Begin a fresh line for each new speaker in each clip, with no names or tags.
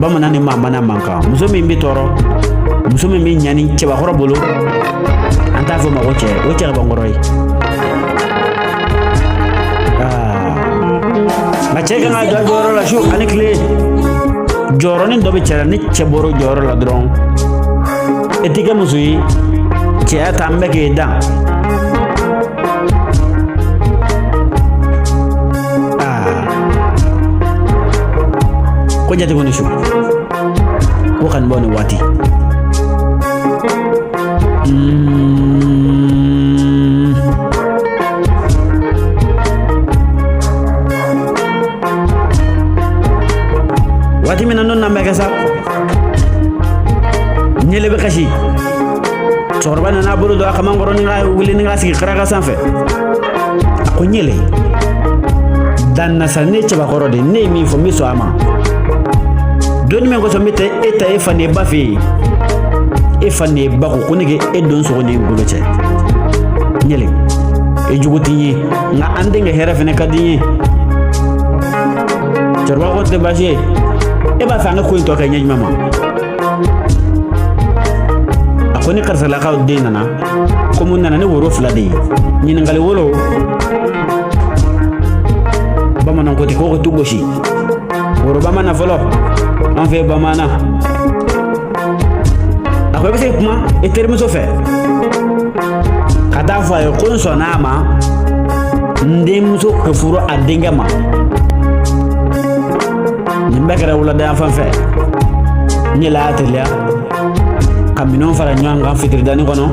Bamanan ni maamana man kan. Muso min bɛ tɔɔrɔ, muso min bɛ ɲani cɛbakɔrɔ bolo, an t'a fɔ ma ko cɛ, o cɛkɔrɔ ye. Nka cɛ kan ka jɔ a jɔyɔrɔ la su ani tile. Jɔyɔrɔnin dɔ bɛ cɛ la, ni cɛ bɔra o jɔyɔrɔ la dɔrɔn, e t'i kɛ muso ye. Cɛya t'an bɛɛ k'e dan. Ko jate ko ni su ko kanubaaw ni waati. Waati min na n'o nan bɛ kɛ sa, ɲɛlɛ bɛ kasi. Cɛkɔrɔba nana bolo don a kaman kɔrɔ ni ka wuli ni ka sigi karaka sanfɛ. A ko ɲɛlɛ dan na sa, ne cɛbakɔrɔ de, ne ye min fɔ, n bɛ sɔn a ma. Doni min kosɔn n bɛ taa e ta e fa ni e ba fɛ yen, e fa ni e ba ko ko ne k'e don sogo ni golo cɛ. Ɲɛlɛ, e jugu tɛ n ye, nka an denkɛ hɛrɛ fɛnɛ ka di n ye. Cɛkɔrɔba ko tɛ baasi ye, e b'a fɛ an ka ko in tɔ kɛ ɲɛ jumɛn ma? A ko ni karisalakaw den nana, ko mun nana ni woro fila de ye. Ɲininkali wolo, bamananw ko ten ko tu gosi woroba ma na fɔlɔ an fɛ bamanan. A ko i bɛ se kuma i terimuso fɛ ka taa fɔ a ye ko n sɔnna a ma, n denmuso ka furu a denkɛ ma. Nin bɛɛ kɛra wulada yan fan fɛ. N yɛlɛ y'a teliya ka minɛnw fara ɲɔgɔn kan fitiridani kɔnɔ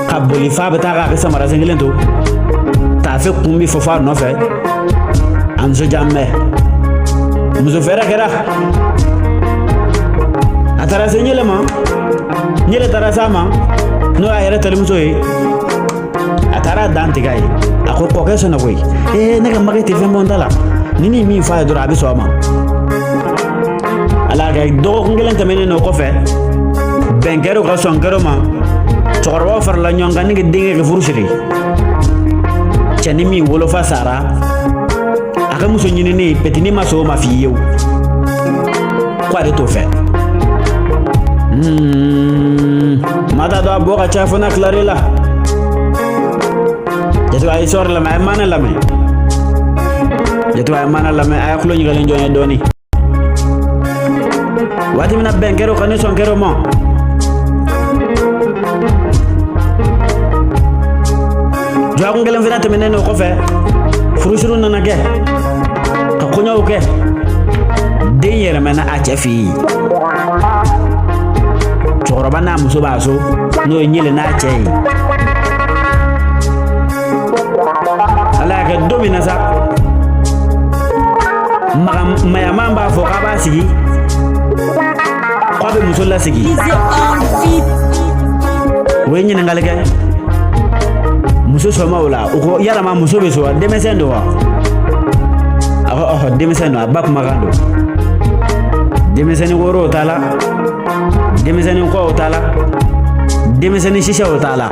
ka boli f'a bɛ taa k'a ka samara sen kelen to taafe kun bɛ fɔ f'a nɔfɛ. A nisɔndiya bɛ muso fɛrɛ kɛra. A taara se ɲɛlɛ ma, ɲɛlɛ taara s'a ma, n'o y'a yɛrɛ terimuso ye. A taara dan tigɛ a ye. A ko kɔkɛ sɔnna koyi. Ee, ne ka makɛ tɛ fɛn bɔ n ta la, ni ne ye min f'a ye dɔrɔn, a bɛ sɔn a ma. Ala kɛ dɔgɔkun kelen tɛmɛnen o kɔfɛ, bɛn kɛra o ka sɔn kɛra o ma. Cɛkɔrɔbaw farala ɲɔgɔn kan ni ka denkɛ kɛ furu siri. Cɛni min wolofa sara, a ka muso ɲinini petini ma sɔn o ma fiyewu, ko ale t'o fɛ. Maa t'a dɔn a bɔ ka ca fo n'a tilar'i la. Jatigiw, a ye sɔɔri lamɛn, a ye maana lamɛn. Jatigiw, a ye maana lamɛn, a ye tulo ɲagalen jɔn ye dɔɔni. Waati min na bɛn kɛra o kan ni sɔn kɛra o ma, dɔgɔkun kelen fana tɛmɛnen o kɔfɛ, furusiriw nana kɛ ka kɔɲɔw kɛ. Den yɛlɛmana a cɛ fɛ yen. Cɛkɔrɔba n'a muso b'a so, n'o ye ɲele n'a cɛ ye. Ala y'a kɛ don min na sa, mayaman b'a fɔ k'a b'a sigi, k'a bɛ muso lasigi. O ye ɲininkali kɛ muso somaaw la. U ko yalama muso bɛ so wa, denmisɛn don wa? A ko ɔhɔ, denmisɛn don, a ba kumakan don. Denmisɛnnin woro t'a la, denmisɛnnin kɔw t'a la, denmisɛnnin sisɛw t'a la.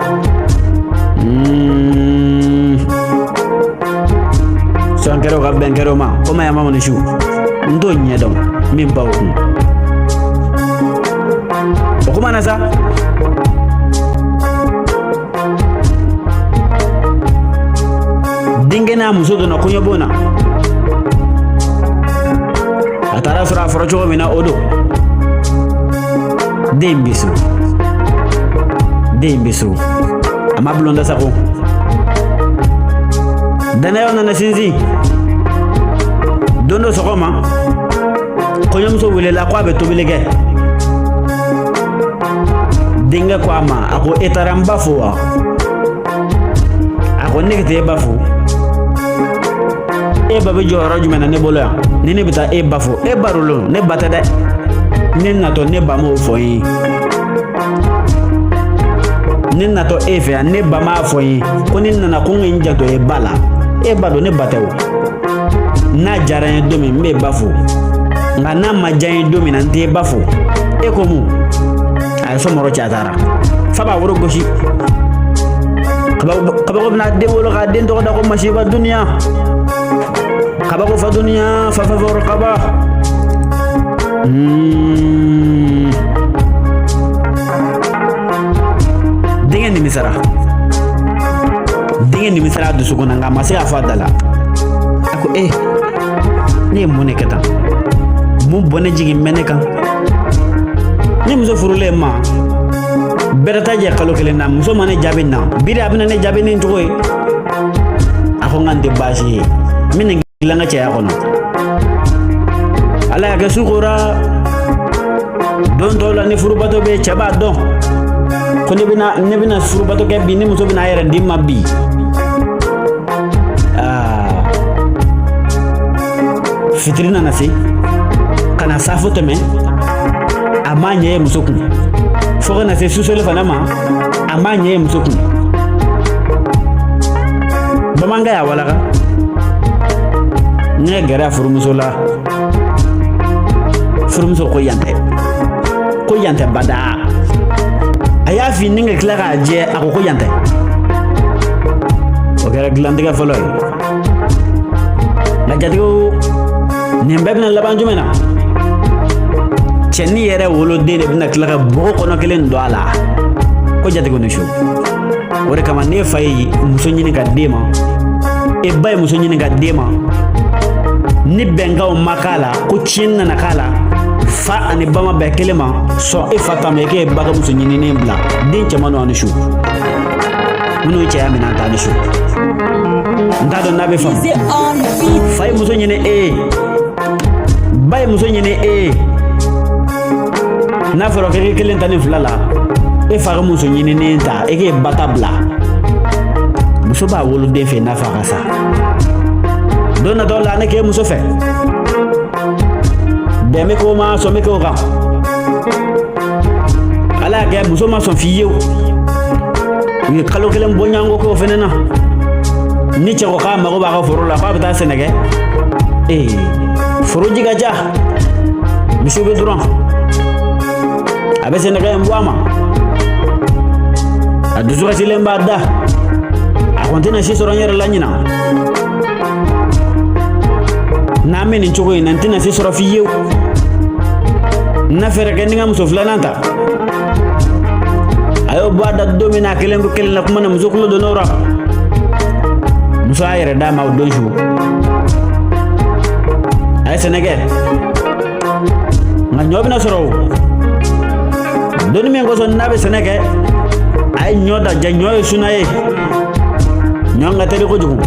Sɔn kɛra o ka bɛn kɛra o ma ko mayama ni su n t'o ɲɛdɔn min baw kun o kuma na sa. Denkɛ n'a muso donna kɔɲɔbon na. A taara sɔrɔ a fɔra cogo min na, o don. Den bɛ so, den bɛ so, a ma bulonda sago. Dannayaw nana sinsin. Don dɔ sɔgɔma, kɔɲɔmuso welela ko a bɛ tobili kɛ. Denkɛ ko a ma, a ko e taara n ba fo wa? A ko ne ka taa e ba fo, e ba bɛ jɔyɔrɔ jumɛn na ne bolo yan ni ne bɛ taa e ba fo? E ba rolo, ne ba tɛ dɛ. Ne natɔ, ne ba m'o fɔ n ye. Ne natɔ e fɛ yan, ne ba m'a fɔ n ye ko ne nana ko n ka n janto e ba la. E ba don, ne ba tɛ o. N'a diyara n ye don min, n b'e ba fo, nka n'a ma diya n ye don min na, n t'e ba fo. E ko mun? A ye sɔmɔrɔ cɛ, a taara fa b'a woro gosi. Kabako bɛna den wolo k'a den tɔgɔ da ko masiba duniya. Kabako fa duniya fa fa kaba. Denkɛ nimisara, denkɛ nimisara a dusukun na, nka a ma se k'a fɔ a da la. A ko e, ne ye mun de kɛ tan? Mun bɔnɛ jigin bɛ ne kan? Ne muso furulen ma bɛrɛ t'a jɛ kalo kelen na, muso ma ne jaabi na. Bi de a bɛna ne jaabi ni cogo ye. A ko n ka n tɛ baasi ye, n bɛ nin dilan ka cɛya kɔnɔ. Ala y'a kɛ, su kora. Don dɔw la, ni furubato bɛ, cɛ b'a dɔn ko ne bɛna furubato kɛ bi, ni muso bɛna a yɛrɛ di n ma bi. Aa, fitiri nana se ka na safo tɛmɛ, a m'a ɲɛ ye muso kun. Fo ka na se susoli fana ma, a m'a ɲɛ ye muso kun. Bamanankɛ y'a walaka ne gɛrɛ a furumuso la. Furumuso ko yan tɛ, ko yan tɛ bada. A y'a fi ni ka tila k'a jɛ, a ko ko yan tɛ. O kɛra dilantigɛ fɔlɔ ye. Nka jatigiw, nin bɛɛ bɛna laban jumɛn na? Cɛnin yɛrɛ woloden de bɛna tila ka bɔgɔ kɔnɔ kelen don a la. Ko jatigiw ni su. O de kama, n'e fa ye muso ɲini ka d'e ma, e ba ye muso ɲini ka d'e ma, ni bɛnkanw ma k'a la, ko tiɲɛni nana k'a la, fa ani ba ma bɛn kelen ma, sɔn e fa ta ma, e k'e ba ka muso ɲininen bila. Den cɛman don ani su, minnu ye cɛya minɛ ta ani su, n t'a dɔn n'a bɛ faamu. Fa ye muso ɲini e ye, ba ye muso ɲini e ye. N'a fɔra k'e kelen ta ni fila la, e fa ka muso ɲininen ta, e k'e ba ta bila. Muso b'a woloden fɛ n'a fa ka sa. Don natɔ la, ne k'e muso fɛ, bɛn bɛ k'o ma, sɔn bɛ k'o kan. Ala y'a kɛ, muso ma sɔn fiyewu. U ye kalo kelen bɔɲɔgɔnko k'o fɛnɛ na. Ni cɛ ko k'a mago b'a ka foro la, k'a bɛ taa sɛnɛ kɛ, ee, foro ji ka ca, misiw bɛ dɔrɔn, a bɛ sɛnɛkɛ in bɔ a ma. A dusukasilen b'a da, a ko n tɛna si sɔrɔ n yɛrɛ la ɲinan. N'an bɛ nin cogo in na, n tɛna se sɔrɔ fiyewu. N na fɛɛrɛ kɛ ni n ka muso filanan ta. A y'o bɔ a da don min na, a kelen bɛ kelen na kuma na, muso kulo donn'o rɔ. Muso y'a yɛrɛ d'a ma o don su. A ye sɛnɛ kɛ, nka ɲɔ bɛna sɔrɔ o donni min kosɔn n'a bɛ sɛnɛ kɛ. A ye ɲɔ da ja, ɲɔ ye suna ye, ɲɔ ka teli kojugu.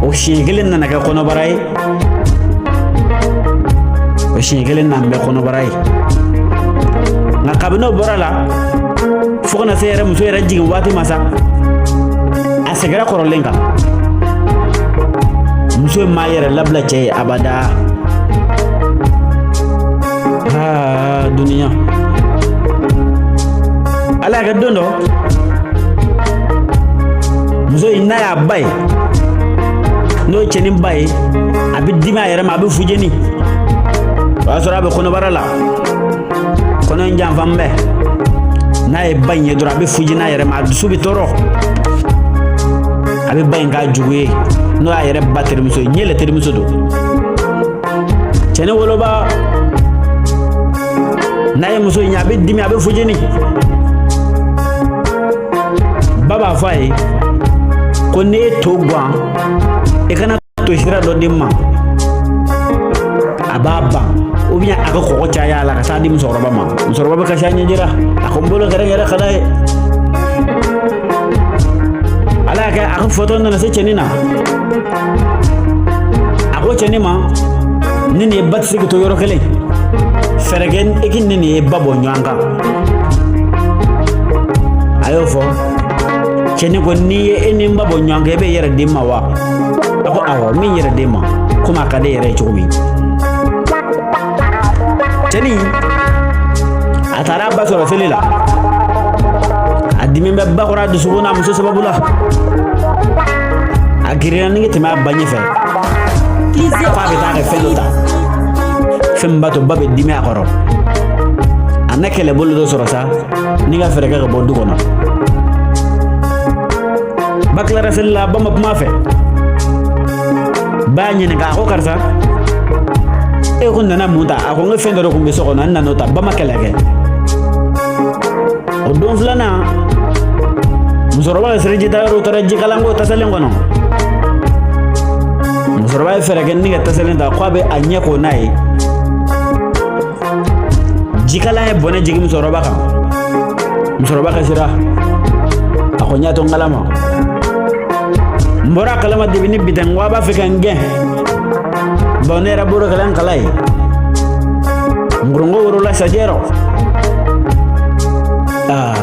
O siɲɛ kelen nana kɛ kɔnɔbara ye, o siɲɛ kelen nan bɛ kɔnɔbara ye. Nka kabini o bɔra la, fo kana se yɛrɛ muso yɛrɛ jigin waati ma sa, a seginna kɔrɔlen kan. Muso m'a yɛrɛ labila cɛ ye abada. Aa, duniya. Ala y'a kɛ, don dɔ, muso in n'a y'a ba ye, n'o ye cɛnin ba ye, a bɛ dimi a yɛrɛ ma, a bɛ fujeni. O y'a sɔrɔ a bɛ kɔnɔbara la, kɔnɔ in janfan bɛɛ. N'a ye ba in ye dɔrɔn, a bɛ fuji n'a yɛrɛ ma, a dusu bɛ tɔɔrɔ. A bɛ ba in k'a jugu ye, n'o y'a yɛrɛ ba terimuso ye, ɲɛlɛ terimuso don. Cɛnin woloba n'a ye muso in ye, a bɛ dimi, a bɛ fujeni. Ba b'a fɔ a ye ko n'e ye to guwan, i kana to sira dɔ di n ma. A b'a ban, ou bien a ka kɔgɔ caya a la ka taa di musokɔrɔba ma. Musokɔrɔba bɛ kasi a ɲɛji la. A ko n bolo kɛrɛ yɛrɛ ka d'a ye. Ala y'a kɛ, a ka fɔtɔ nana se cɛnin na. A ko cɛnin ma, ni nin ye ba tɛ se ka to yɔrɔ kelen, fɛɛrɛ kɛ i k'i ni nin ye ba bɔ ɲɔgɔn kan. A y'o fɔ. Cɛnin ko n'i ye e ni n ba bɔ ɲɔgɔn kan, e bɛ yɛrɛ di n ma wa? A ko awɔ, n bɛ n yɛrɛ d'e ma, komi a ka di e yɛrɛ ye cogo min. Cɛnin a taara a ba sɔrɔ seli la. A dimi bɛ ba kɔrɔ a dusukun na muso sababu la. A girinna ni ka tɛmɛ a ba ɲɛfɛ k'a bɛ taa kɛ fɛn dɔ ta, fɛn min b'a to ba bɛ dimi a kɔrɔ. A na kɛlɛbolo dɔ sɔrɔ sa ni ka fɛɛrɛ kɛ ka bɔ du kɔnɔ. Ba tilara seli la, ba ma kuma a fɛ. Ba y'a ɲininka, a ko karisa, e ko nana mun ta? A ko n ko fɛn dɔ de tun bɛ so kɔnɔ, n nan'o ta. Ba ma kɛlɛ kɛ. O don filanan, musokɔrɔba ka seliji ta yɔrɔ taara jikalanko tasalen kɔnɔ. Musokɔrɔba ye fɛɛrɛ kɛ ni ka tasalen ta ko a bɛ a ɲɛ ko n'a ye. Jikalan ye bɔnɛ jigin musokɔrɔba kan. Musokɔrɔba kasira, a ko n y'a to n kalama, n bɔra a kalama debi ni bi tɛ, n ko a b'a fɛ ka n gɛn. Bon, ne yɛrɛ bolo kɛla n kala ye nkoronko worola sajɛ rɔ. Aa,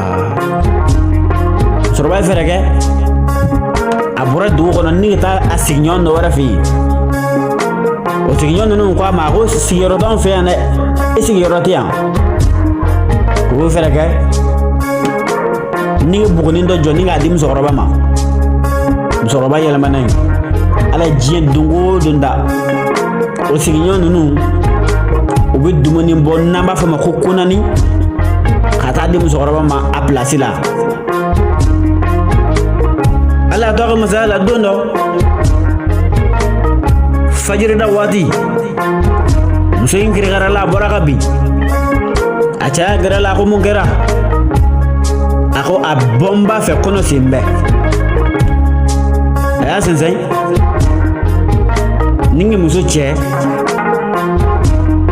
musokɔrɔba ye fɛɛrɛ kɛ, a bɔra dugu kɔnɔ ni ka taa a sigiɲɔgɔn dɔ wɛrɛ fɛ yen. O sigiɲɔgɔn ninnu ko a ma ko sigiyɔrɔ t'anw fɛ yan dɛ, e sigiyɔrɔ tɛ yan. U y'o fɛɛrɛ kɛ ni bugunin dɔ jɔ ni k'a di musokɔrɔba ma. Musokɔrɔba yɛlɛmana yen. Ala ye diɲɛ don o don da, o sigiɲɔgɔn ninnu u bɛ dumuni bɔ n'an b'a fɔ ma ko konani ka taa di musokɔrɔba ma a pilasi la. Ala y'a to a ka masaya la, don dɔ fajirida waati, muso in kirikarala, a bɔra ka bin. A cɛ y'a gɛrɛ la, a ko mun kɛra? A ko a bɔ n b'a fɛ kɔnɔ sen bɛɛ. A y'a sɛnsɛn ni ka muso cɛ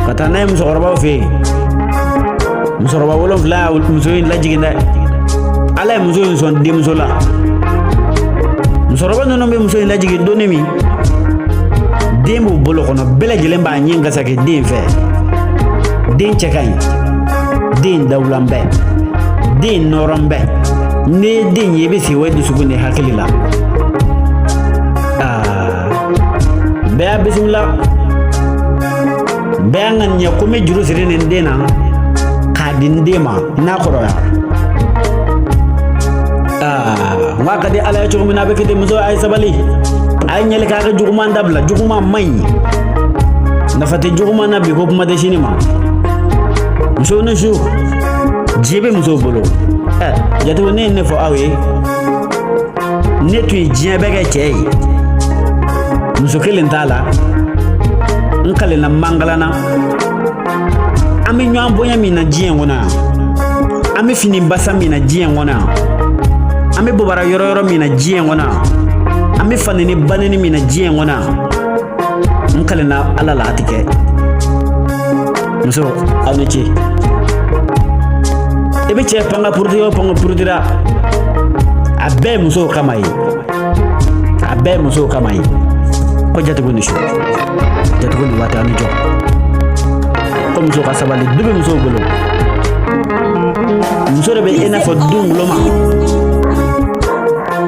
ka taa n'a ye musokɔrɔbaw fɛ yen. Musokɔrɔba 7 y'a muso in lajigin dɛ. Ala ye muso in sɔn denmuso la. Musokɔrɔba ninnu bɛ muso in lajigin don min, den b'u bolo kɔnɔ, bɛɛ lajɛlen b'a ɲɛ gasaki den fɛ. Den cɛ ka ɲi, den dawulan bɛ, den nɔrɔn bɛ. N'i ye den ye, i bɛ sigi o dusukun de hakili la. Aa, bɛɛ y'a bisimila, bɛɛ y'a ŋaniya ko n bɛ juru siri nin den na k'a di n den ma n'a kɔrɔya. Aa, n k'a ka di Ala ye cogo min na, a bɛ kɛ ten. Muso, a ye sabali, a ye ɲɛli k'a ka juguman dabila. Juguman man ɲi, nafa tɛ juguman na bi ko kuma tɛ sini ma. Musow ni su, diɲɛ bɛ musow bolo. Ɛ jatigiw, ne ye ne fɔ aw ye, ne tun ye diɲɛ bɛɛ kɛ cɛ ye, muso kelen t'a la. N kalenna mankalan na. An bɛ ɲɔgɔn bonya min na diɲɛ kɔnɔ yan, an bɛ fini basa min na diɲɛ kɔnɔ yan, an bɛ bobara yɔrɔ yɔrɔ min na diɲɛ kɔnɔ yan, an bɛ faneni baneni min na diɲɛ kɔnɔ yan, n kalenna Ala la, a tɛ kɛ. Muso, aw ni ce. I bɛ cɛ panga puruti o panga purutira, a bɛɛ ye musow kama ye, a bɛɛ ye musow kama ye. Ko jatigiw ni su, jatigiw ni waati, aw ni jɔ. Ko muso ka sabali, du bɛ musow bolo. Muso de bɛ i n'a fɔ du ngulɔma,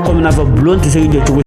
komi n'a fɔ bulon tɛ se k'i jɔ cogo.